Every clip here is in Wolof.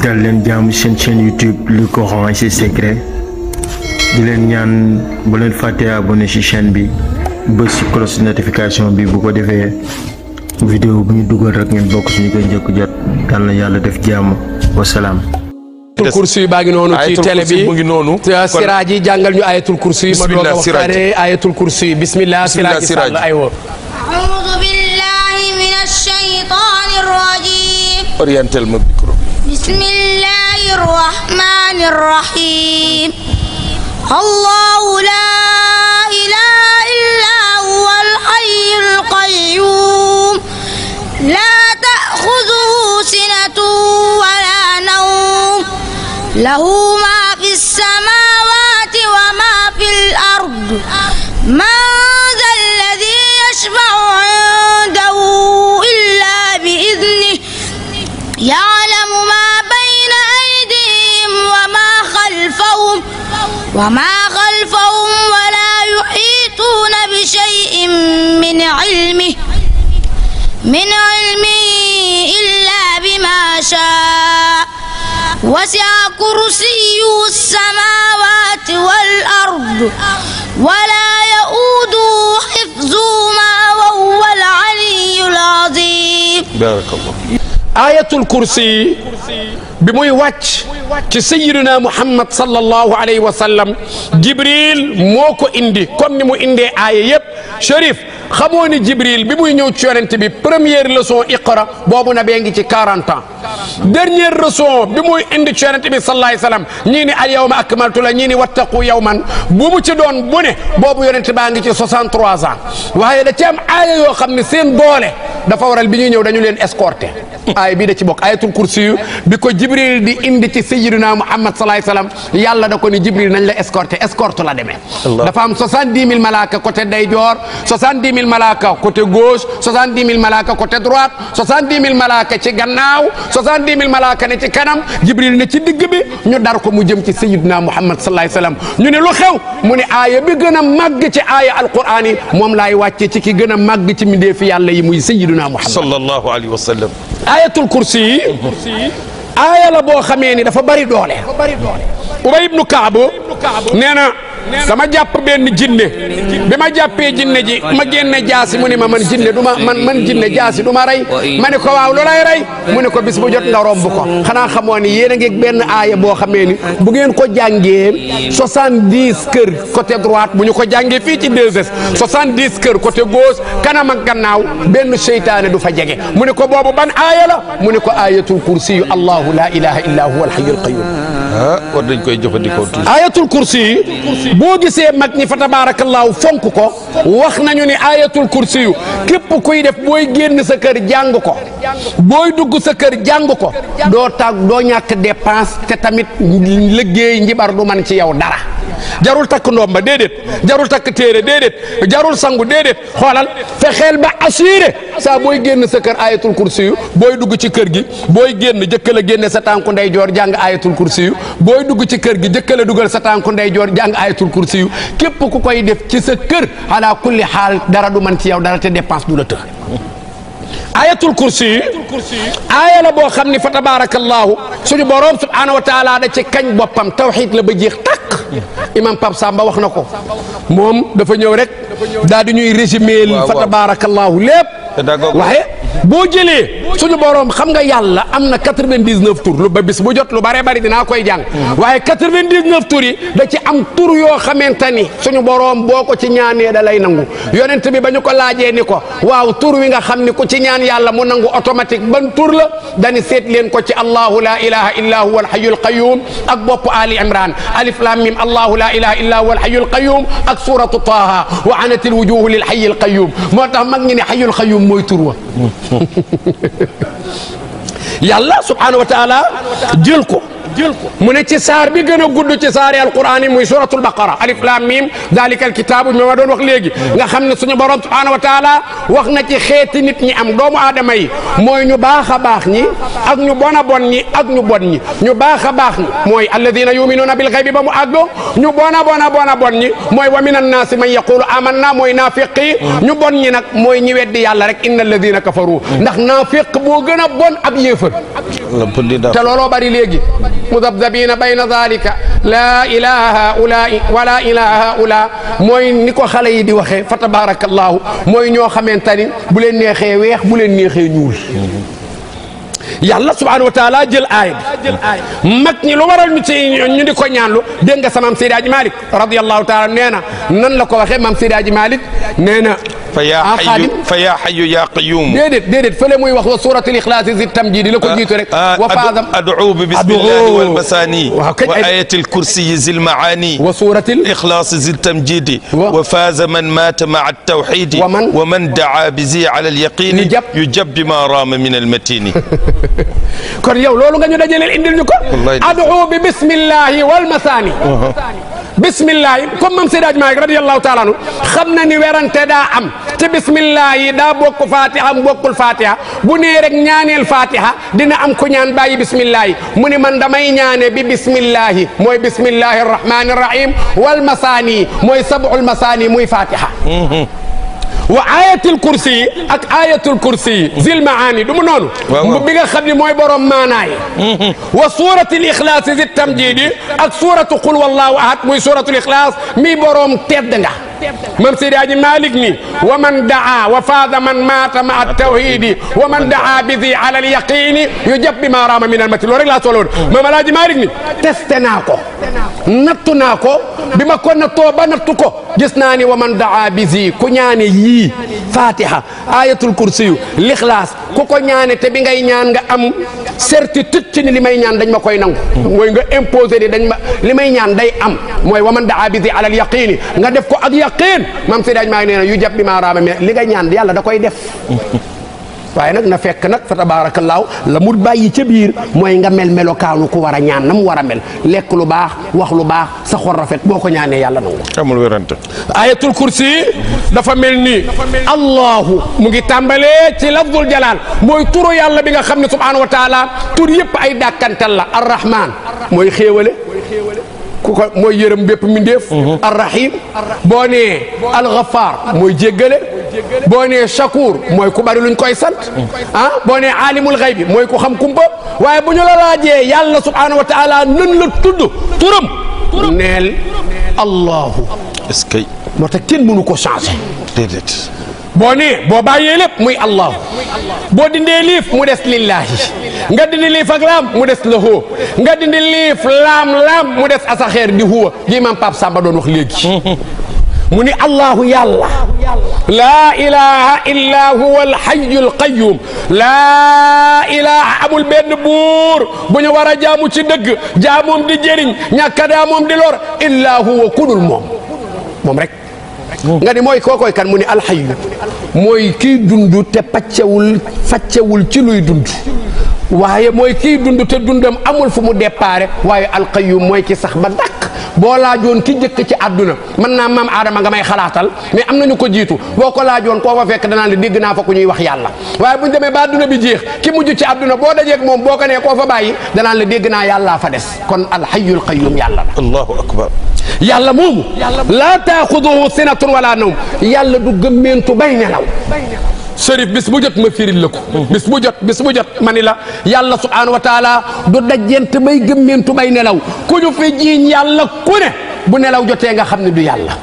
dal leen jaamu seen chaîne YouTube Le Coran et ses secrets di leen ñaan bu leen fàtte abonné ci chaîne bi bës ci cloche notification bi bu ko defee vidéo bu ñu dugal rek ngeen bokk suñu koy njëkk jot yal na yàlla def jàmm wasalaam. ayatul kursi baa ngi noonu ci télé bi mu ngi noonu Siraaji jàngal ñu ayatul kursi ma doog a waxtaane ayatul kursi bismillah Siraaji Sall aywa a'uudu billahi minash shaytaanir rajiim oriental ma micro bismillahir rahmanir rahim Allahu laa ilaaha illaa huwal hayyul qayyuum laa ta'xuzuhu sinatun wa laa nawm lahu maa fis samaawaati wa maa fil ard man zal lazii yashfa'u 'indahu illaa bi-idhnihi ya'lamu maa bayna aydiihim wa maa khalfahum wa laa yuhiituuna bi-shay'in min 'ilmihi illaa bimaa shaa'a wasi'a kursiyyuhu as-samaawaati wal-ard wa laa ya'uuduhu hifzuhumaa wa huwal 'aliyyul 'aziim. Baarakallah. ayatul kursi bi muy wàcc ci sayyidina Muhammad sallallahu alayhi wa sallam Jibril moo ko indi comme ni mu indee aaya yëpp Cherif xamoo ni Jibril bi muy ñëw ci yonent bi première leçon Iqra boobu na bee ngi ci 40 ans dernière leçon bi muy indi ci yonent bi sallallahu alayhi wa sallam ñii ni al yawma akmaltu la ñii ni wattaqu yawman bu mu ci doon bu ne boobu yonent baa ngi ci 63 ans waaye da ci am aaya yoo xam ne seen doole dafa waral bi ñuy ñëw dañu leen escorté aaya bii da ci bokk ayatul kursi yu bi ko Jibril di indi ci sayyidina Muhammad sallallahu alayhi wa sallam yàlla da ko ni Jibril nañ la escorté escorte la demee dafa am 70 000 malaaka côté ndeyjoor 70 000 malaaka côté gauche 70 000 malaaka côté droite 70 000 malaaka ci gannaaw 70 000 malaaka ne ci kanam Jibril ne ci digg bi ñu dar ko mu jëm ci sayyidina Muhammad sallallahu alayhi wa sallam ñu ne lu xew mu ne aaya bi gën a màgg ci aaya alquran yi moom laay wàcce ci ki gën a màgg ci mbindeefi yàlla yi muy sayyidina Muhammad sallallahu alayhi wa sallam. ayatul kursi yi aaya la boo xamee ni dafa bari doole Ubay ibnu Kaab nee na dama jàpp benn jinne bi ma jàppee jinne ji ma génne jaasi mu ne ma man jinne du ma man jinne jaasi du ma rey ma ne ko waaw lu lay rey mu ne ko bis bu jot nga romb ko xanaa xamoo ni yéen a ngi benn aaya boo xamee ni bu ngeen ko jàngee 70 kër côté droite bu ñu ko jàngee fii ci 2S 70 kër côté gauche kanam ak gannaaw benn seytaane du fa jege mu ne ko boobu ban aaya la mu ne ko ayatul kursi yu allahu la ilaha illa huwa alhayyul qayyum war dañ koy jëfandikoo tuuti. ayatul kursi boo gisee mag ñi fa tabaarakallaahu fonk ko wax nañu ni ayatul kursi yu képp kuy def booy génn sa kër jàng ko booy dugg sa kër jàng ko doo ñàkk dépense te tamit liggéey njibar du man ci yow dara jarul takk ndomba déedéet jarul takk téere déedéet jarul sangu déedéet xoolal fexeel ba assuré saa booy génn sa kër ayatul kursi yu booy dugg ci kër gi booy génn jëkkal a génne sa tànku ndeyjoor jàng ayatul kursi yu booy dugg ci kër gi jëkkal a dugal sa tànku ndeyjoor jàng ayatul kursi yu képp ku koy def ci sa kër ala kulli xaal dara du man ci yow dara te dépense du la të ayatul kursi aaya la boo xam ni fa tabarakallahu suñu borom subhanahu wa taala da ci kañ boppam tawxiid la ba jeex tàkk imam Pape Samba wax na ko moom dafa ñëw rek daal di ñuy résumer fa tabarakallahu lépp waaye boo jëlee suñu borom xam nga yàlla am na 99 tur lu ba bis bu jot lu bare bari dinaa koy jàng waaye 99 tur yi da ci am tur yoo xamante ni suñu borom boo ko ci ñaanee da lay nangu yonent bi ba ñu ko laajee ni ko waaw tur wi nga xam ni ku ci ñaan yàlla mu nangu automatique ban tur la dani seet leen ko ci allahu la ilaha illa huwa alhayyul qayyum ak bopp Ali Imran alif lam mim allahu la ilaha illa huwa alhayyul qayyum ak suratu Taha wa anatil wujuhu lil hayyil qayyum moo tax mag ñi ne hayyul qayyum mooy tur wa yàlla subhanahu wa taala jël ko mu ne ci saar bi gën a gudd ci saari alquran yi muy suratul baqara alif lam mim dalika alkitaabu mi ma doon wax léegi nga xam ne suñu borom subhanahu wa taala wax na ci xeeti nit ñi am doomu aadama yi mooy ñu baax a baax ñi ak ñu bon a bon ñi ak ñu bon ñi ñu baax a baax ñi mooy alladina yuminuuna bil ghaybi ba mu àggo ñu bon a bon a bon a bon ñi mooy wa min annaasi man yaqulu amanna mooy naafiq yi ñu bon ñi nag mooy ñi weddi yàlla rek inna alladina kafaru ndax naafiq boo gën a bon ab yéefar te looloo bari léegi mudabdabina bayna dalika laa ilaha haulai wala ilaha haula mooy ni ko xale yi di waxee fa tabarakallahu mooy ñoo xamante ni bu leen neexee weex bu leen neexee ñuul yàlla subhanahu wa taala jël aaya bi mag ñi lu waral ñu ci ñu di ko ñaanlu dégg nga sa maam Seydi Hadji Malick radiyallahu taala nee na nan la ko waxee maam Seydi Hadji Malick nee na fa yaa hayyu yaa qayyum déedéet fële muy wax wa suratul ikhlas zi tamjid la ko jiitu rek wa faadam ad'u bi bismillahi wal masani wa ayatil kursi zil maani wa suratul ikhlas zi tamjid wa faaza man mata ma'a at-tawhid wa man da'a bi zi ala al-yaqin yujab bima rama min al-matin kon yow loolu nga ñu dajaleel indil ñu ko ad'u bi bismillahi wal masani bismillahi comme mam Seydi Hadji Malick radiyallahu taala anhu xam na ni werante daa am te bismillahi daa bokk fatiha am bokkul fatiha bu nee rek ñaaneel fatiha dina am ku ñaan bàyyi bismillahi mu ni man damay ñaane bi bismillahi mooy bismillahi arrahmani arrahim wal masani mooy sab'ul masani muy fatiha wa ayatul kursi ak ayatul kursi zil maani du mu noonu bi nga xam ne mooy borom maanaay wa suratul ixlaas zi tamjidi ak suratu qul wallahu ahad muy suratul ixlaas mi borom tedd nga mam Seydi Hadji Malick ni wa man daa wa faada man maata ma at-tawhidi wa man daa bi zi ala al-yaqini yujab bi ma rama min al-mati loolu rek laa soloon mam Alaaji Malick ni testé naa ko nattu naa ko bi ma ko nattoo ba nattu ko gis naa ni wa man daa bi zi ku ñaane yii fatiha ayatul kursi l'ixlaas ku ko ñaane te bi ngay ñaan nga am certitude ci ni li may ñaan dañ ma koy nangu mooy nga imposé ni dañ ma li may ñaan day am mooy wa man daa bi zi ala al-yaqini nga def ko ak yaqin mam Seydi Hadji Malick nee na yu jab bi maa raama mais li nga ñaan yàlla da koy def waaye nag na fekk nag fa tabaarakallaahu la mu bàyyi ca biir mooy nga mel melokaanu ku war a ñaan na mu war a mel lekk lu baax wax lu baax sa xol rafet boo ko ñaanee yàlla nangu. amul wérante. ayatul kursi dafa mel ni allahu mu ngi tàmbalee ci lafdul jalaal mooy turu yàlla bi nga xam ne subhaanahu wa taala tur yëpp ay dàkkantal la arrahman mooy xéewale ku ko mooy yërëm bépp mindeef arrahim boo nee alghaffar mooy jéggale boo nee shakur mooy ku bari luñ koy sant boo nee alimul ghaybi mooy ku xam kumpa waaye bu ñu la laajee yàlla subhanahu wa taala nan la tudd turam neel allahu est-ce que moo tax kenn mënu ko changer déedéet boo nee boo bàyyee lépp muy allahu boo dindee liif mu des lillahi nga dindi liif ak laam mu des lahu nga dindi liif laam mu des asaxeer di huwa gi imam Pape Samba doon wax léegi mu ni allahu yàlla laa ilaha illa huwa alhayyul qayyum laa ilaha amul benn buur bu ñu war a jaamu ci dëgg jaamoom di jëriñ ñàkka daa moom di lor illa huwa kudul moom rek nga ni mooy kookoy kan mu ni alxayu mooy kii dund te faccewul ci luy dund waaye mooy kii dund te dundam amul fu mu déparé waaye alqayyum mooy ki sax ba dakk boo laajoon ki jëkk ci àdduna mën naa maam aadama nga may xalaatal mais am nañu ko jiitu boo ko laajoon koo fa fekk danaan la dégg naa fa ku ñuy wax yàlla waaye buñ demee ba àdduna bi jeex ki mujj ci àdduna boo dajeeg moom boo ko nee koo fa bàyyi danaan la dégg naa yàllaa fa des kon alhayyul qayyum yàlla la allahu akbar yàlla moomu laa taaxuduhu sinatun wala nawm yàlla du gëmmeentu bay nelaw Chérif bis bu jot ma firil la ko bis bu jot ma ni la yàlla subhaanahu wa taala du dajjent bay gëmmeentu bay nelaw ku ñu fi jiiñ yàlla ku ne bu nelaw jotee nga xam ne du yàlla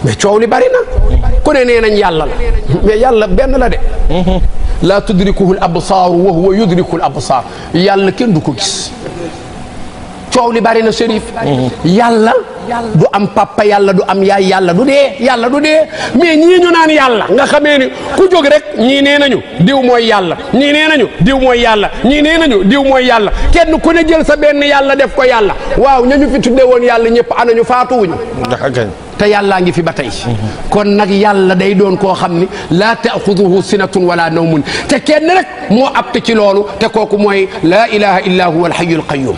mais coow li bari na ku ne nee nañ yàlla la mais yàlla benn la de laa tudrikuhu al absaaru wa huwa yudriku al absaar yàlla kenn du ko gis coow li bari na Chérif yàlla du am papa yàlla du am yaay yàlla du dee mais ñii ñu naan yàlla nga xamee ni ku jóg rek ñii nee nañu diw mooy yàlla ñii nee nañu diw mooy yàlla ñii nee nañu diw mooy yàlla kenn ku ne jël sa benn yàlla def ko yàlla waaw ñañu fi tuddee woon yàlla ñëpp anañu faatuwuñu te yàllaa ngi fi ba tey kon nag yàlla day doon koo xam ni laa taaxuduhu sinatun wala nawmun te kenn rek moo apte ci loolu te kooku mooy laa ilaha illa huwa alhayyul qayyum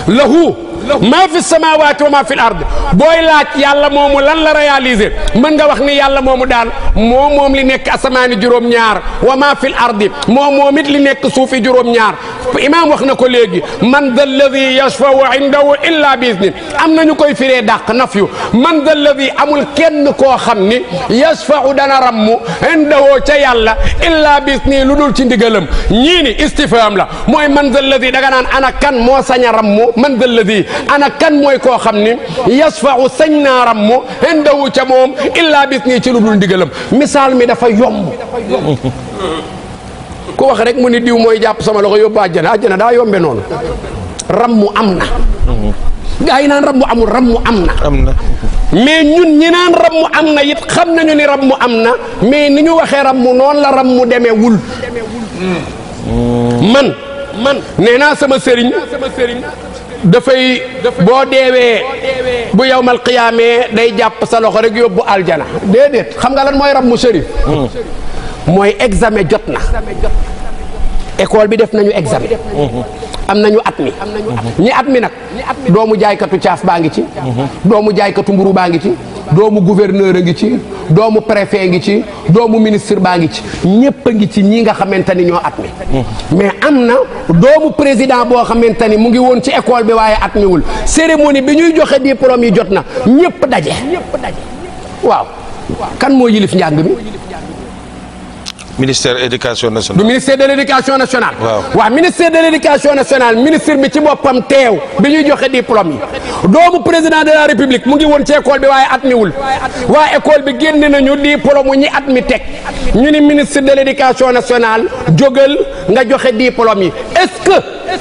lahu maa fi samaawaati wa maa fi ard booy laaj yàlla moomu lan la réaliser mën nga wax ni yàlla moomu daal moom li nekk asamaani juróom-ñaar wa maa fi ardi moom it li nekk suufi juróom-ñaar imaam wax na ko léegi man da alladi yashfau indahu illa bi izni am nañu koy firee dàq nafyu man da alladi amul kenn koo xam ni yashfau dana rammu indahu ca yàlla illa bi izni lu dul ci ndigalam ñii ni istifham la mooy man da alladi da nga naan ana kan moo sañ a rammu man da alladi ana kan mooy koo xam ni yashfau sañ naa rammu indahu ca moom illa bi izni ci lu dul ndigalam misaal mi dafa yomb ku wax rek mu ni diw mooy jàpp sama loxo yóbbu àjjana daa yombe noonu rammu am na gaa yi naan rammu amul rammu am na mais ñun ñi naan rammu am na it xam nañu ni rammu am na mais ni ñu waxee rammu noonu la rammu demee wul man nee naa sama sëriñ dafay boo deewee bu yawmal qiyaamee day jàpp sa loxo rek yóbbu aljana déedéet xam nga lan mooy rammu sëriñ mooy examen jot na école bi def nañu examen am nañu at mi ñi at mi nag doomu jaaykatu caaf baa ngi ci doomu jaaykatu mburu baa ngi ci doomu gouverneur a ngi ci doomu préfet ngi ci doomu ministre baa ngi ci ñëpp a ngi ci ñi nga xamante ni ñoo at mi mais am na doomu président boo xamante ni mu ngi woon ci école bi waaye at miwul cérémonie bi ñuy joxe diplôme yi jot na ñëpp daje waaw kan moo yilif njàng mi ministère éducation nationale. du ministère de l' éducation nationale. waaw ministère de l' éducation nationale ministre bi ci boppam teew bi ñuy joxe diplôme yi doomu président de la république mu ngi woon ci école bi waaye at miwul waa école bi génn nañu diplôme ñi at mi teg ñu ni ministre de l' éducation nationale jógal nga joxe diplôme yi est ce que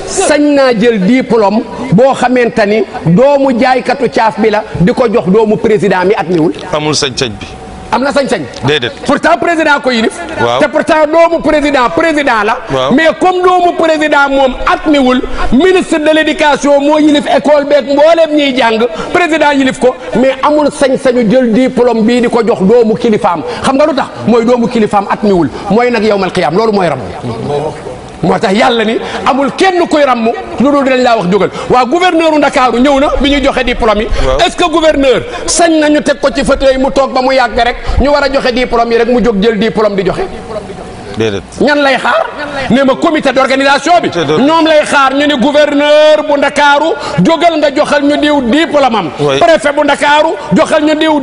sañ naa jël diplôme boo xamante ni doomu jaaykatu caaf bi la di ko jox doomu président mi at miwul. amul sañ-sañ bi. am na sañ-sañ. déedéet pourtant président ko yilif. waaw te pourtant doomu président la. mais comme doomu président moom at miwul ministre de l' éducation moo yilif école beeg mboolem ñiy jàng président yilif ko mais amul sañ-sañu jël diplôme bii di ko jox doomu kilifaam xam nga lu tax mooy doomu kilifaam at miwul mooy nag yawmal qiyaam loolu mooy ram. moo tax yàlla ni amul kenn kuy ramm lu dul dinañ laa wax jógal waa gouverneur u Ndakaaru ñëw na bi ñuy joxe diplôme yi est-ce que gouverneur sañ nañu teg ko ci fauteuil mu toog ba mu yàgg rek ñu war a joxe diplôme yi rek mu jóg jël diplôme di joxe déedéet ñan lay xaar ne ma comité d'organisation bi ñoom lay xaar ñu ni gouverneur bu Ndakaaru jógal nga joxal ñu diw diplôme am préfet bu Ndakaaru joxal ñu diw